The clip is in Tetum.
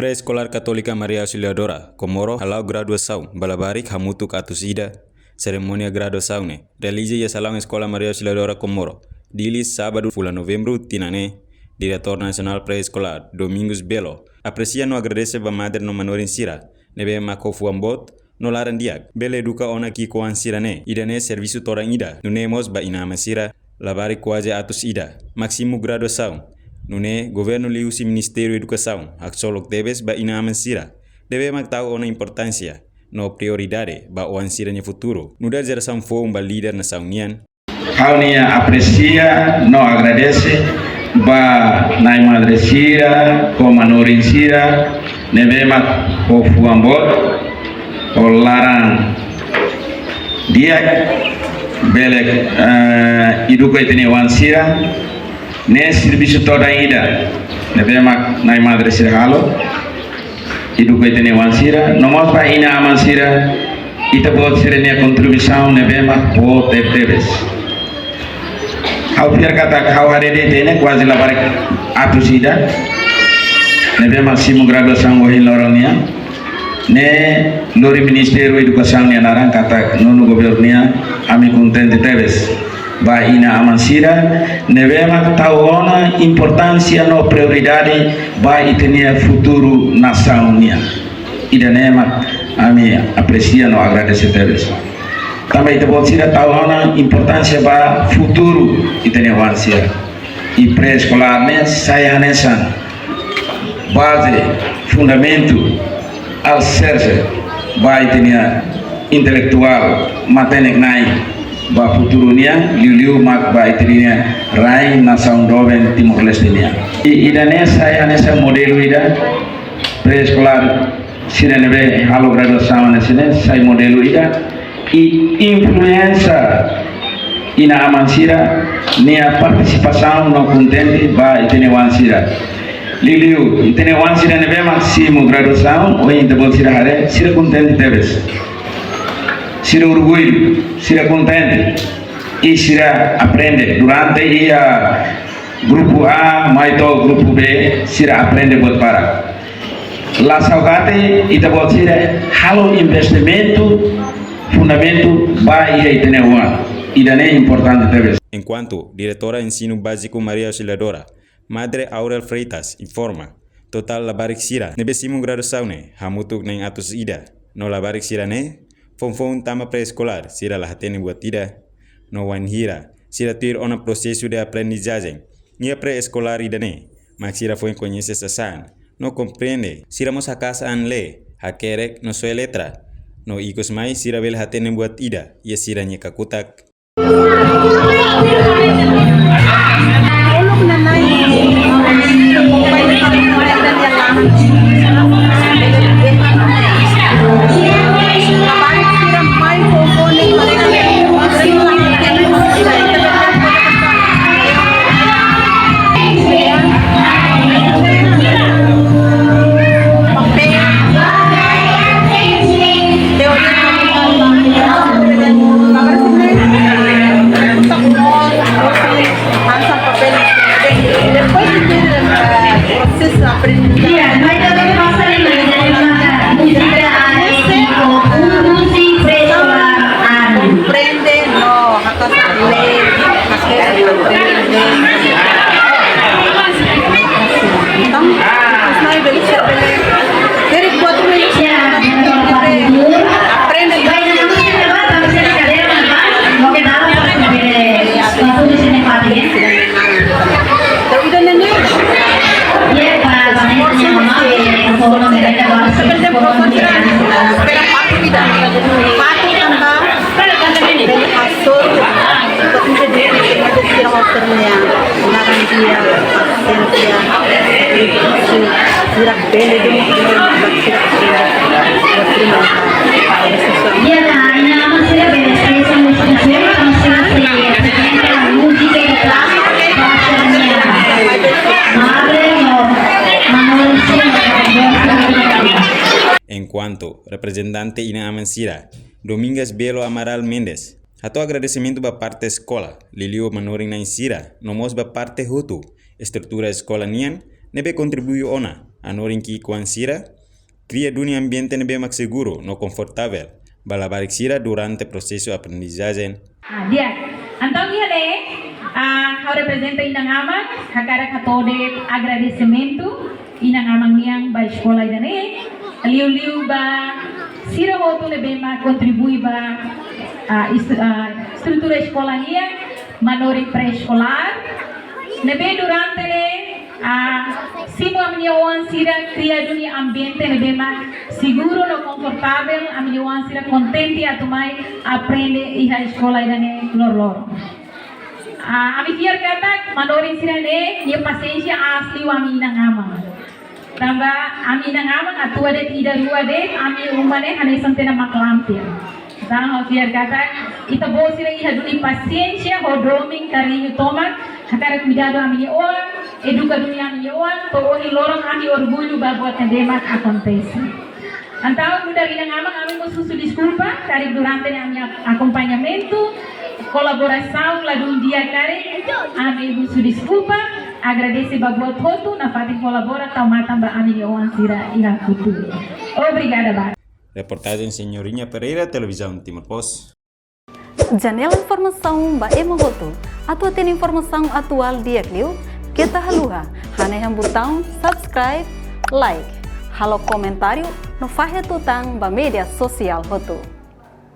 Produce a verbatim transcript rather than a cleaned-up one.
Pré-Eskolár Katólika Maria Auxiliadora Comoro hala'o graduasaun ba labarik hamutuk atus ida. Serimónia graduasaun ne'e realiza iha salaun Eskola Maria Auxiliadora Comoro, Dili, sábadu, fulan Novembru tinan ne'e. Diretór Nasionál Pré-Eskolár, Domingos Belo, apresia no agradese ba madre no manorin sira ne'ebé mak ho fuan boot no laran di'ak bele eduka ona ki'ik-oan sira ne'e. Ida-ne'e servisu todan ida, nune'e mós ba inan-aman sira labarik kuaze atus ida mak simu graduasaun. Nune'e governu liuhusi Ministériu Edukasaun haksolok tebes ba inan-aman sira ne'ebé mak tau ona importánsia no prioridade ba oan sira-nia futuru, nu'udar jerasaun foun ba líder nasaun nian. Ha'u-nia apresia no agradese ba nai-madre sira ho manorin sira ne'ebé mak ho fuan boot, ho laran di'ak bele, eh, eduka ita-nia oan sira. Ne'e servisu todan ida ne'ebé mak nai-madre sira halo, eduka ita-nia oan sira, no mós ba inan-aman sira, ita-boot sira-nia kontribuisaun ne'ebé mak boot tebetebes. Ha'u fiar katak ha'u haree de'it ne'e kuaze labarik atus ida ne'ebé mak simu graduasaun ohin loron nian. Ne'e lori Ministériu Edukasaun nia naran katak nonu governu nian, ami kontente tebes ba inan-aman sira ne'ebé mak tau ona importánsia no prioridade ba ita-nia futuru nasaun nian. Ida-ne'e mak ami apresia no agradese tebes. Tanba ita-boot sira tau ona importánsia ba futuru ita-nia oan sira. I pré-eskolár ne'e sai hanesan baze, fundamentu, aliserse ba ita-nia intelektuál matenek-na'in ba futuru nian, liuliu mak ba ita-nia rain nasaun doben Timor-Leste nian. I ida-ne'e sai hanesan modelu ida, pré-eskolár sira ne'ebé halo graduasaun hanesan ne'e sai modelu ida, i influénsia inan-aman sira-nia partisipasaun no kontente ba ita-nia oan sira. Liuliu ita-nia oan sira ne'ebé mak simu graduasaun, ohin ita-boot sira haree, sira kontente tebes. Sira orgullu, sira kontente. I sira aprende durante iha grupu A mai to'o grupu B, sira aprende buat barak. La saugati ita-boot sira halo investimentu fundamentu ba iha ita-nia oan. Ida-ne'e importante tebes. Enkuantu Diretora Ensinu Báziku Maria Auxiliadora, Madre Aurel Freitas, informa, totál labarik sira ne'ebé simu graduasaun ne'e hamutuk na'in atus ida, no labarik sira-ne'e foun-foun tama pré-eskolár, sira la hatene buat ida. No wainhira sira tuir ona prosesu de aprendizajen iha pré-eskolár ida-ne'e, mak sira foin koñese sasán no komprende. Sira mós haka'as an lee, hakerek no soe letra. No ikus mai sira bele hatene buat ida iha sira-nia kakutak. Depois de ter, eh, processo de aprendizagem, compreende, no, a casa de lei, a casa de lei. Entaun, depois nós bele ser bele. Ter quatro meses aprende. Entaun, ida-ne'e ne'e. Por exemplo, espera parte vida. Parte tanba bele hasoru, buat ida de'it, ida de'it sira mós sira-nia laran di'ak, pasiénsia, sira bele de'it, sira bele. Iya, nah, ini nama sira bele spesiál, spesiál, spesiál, múzika, madre, no, manorin sira. Enkuantu reprezentante inan-aman sira, Domingas Belo Amaral Mendes, hato'o agradesimentu ba parte eskola, liuliu manorin-na'in sira, no mós ba parte hotu estrutura eskola nian ne'ebé kontribui ona hanorin ki'ikoan sira, kria duni ambiente ne'ebé mak seguru no konfortavel ba labarik sira durante prosesu aprendizajen. Ah, di'ak. Entaun iha ne'e, ah, ha'u reprezenta inan-aman, hakarak hato'o de'it agradesimentu inan-aman nian ba eskola ida-ne'e, liuliu ba sira hotu ne'ebé mak kontribui ba, ah, is-, ah, estrutura eskola nian, manorin pré-eskolár, ne'ebé durante ne'e, ah, simu ami-nia oan sira kria duni ambiente ne'ebé mak seguru no konfortavel, ami-nia oan sira kontente atu mai aprende iha eskola ida-ne'e loroloron. Ah, ami fiar katak manorin sira-ne'e nia pasiénsia aas liu ami inan-aman. Tanba ami inan-aman atu de'it ida rua de'it, ami uma ne'e hanesan tiha ona mak lampir. Entaun ha'u fiar katak ita-boot sira iha duni pasiénsia ho domin, kariñu tomak, hakarak kuidadu ami-nia oan, eduka duni ami-nia oan, to'o ohin loron ami orgullu ba buat ne'ebé mak akontese. Entaun nu'udar inan-aman, ami mós husu deskulpa karik durante ne'e ami ak-, akompañamentu, kolaborasaun ladún di'ak karik, ami husu deskulpa, agradese ba buat hotu nafatin kolabora tau matan ba ami-nia oan sira iha futuru. Obrigada barak. Reportajen Senhorinha Pereira, Televizaun Timor Post. Janela informasaun ba ema hotu. Atu hatene informasaun atuál di'ak liu, keta haluha hanehan butaun subscribe, like, halo komentáriu no fahe tutan ba média sosiál hotu.